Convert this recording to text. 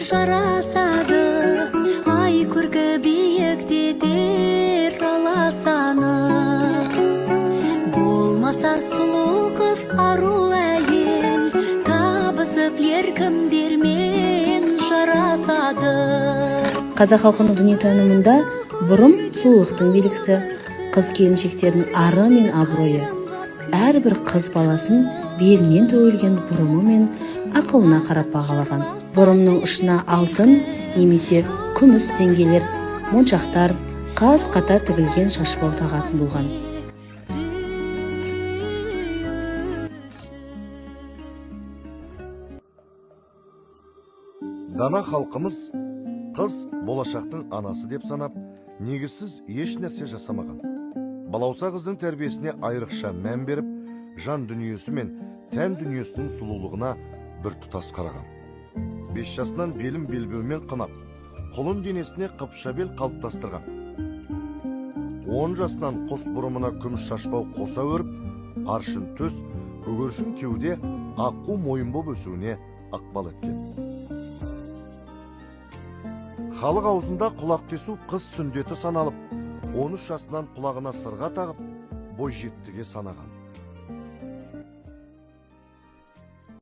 Жарасады, ай көркі биіктетер аласаны. Болмаса сұлу қыз, ару әйел, табысып еркімдермен жарасады. Қазақ халқының дүниетанымында бұрым сұлулықтың белгісі, қыз келіншектердің ары мен абыройы. Әрбір қыз баласын белінен төгілген бұрымы мен ақылына қарап бағалаған. Бұрымның ұшына алтын немесе күміс теңгелер, моншақтар, қаз қатар тігілген шашбау тағатын болған. Дана халқымыз қыз болашақтың анасы деп санап, негізсіз еш нәрсе жасамаған. Балауса қыздың тәрбиесіне айрықша мән беріп, жан дүниесі мен тән дүниесінің сұлулығына бір тұтас қараған. 5 жасынан белін белбеумен қынап, құлын денесіне қыпша бел қалыптастырған. 10 жасынан қос бұрымына күміс шашбау қоса өріп, аршын төс, көгершін кеуде, аққу мойын боп өсуіне ықпал еткен. Халық аузында құлақ тесу қыз сүндеті саналып, 13 жасынан құлағына сырға тағып, бой жеттіге санаған.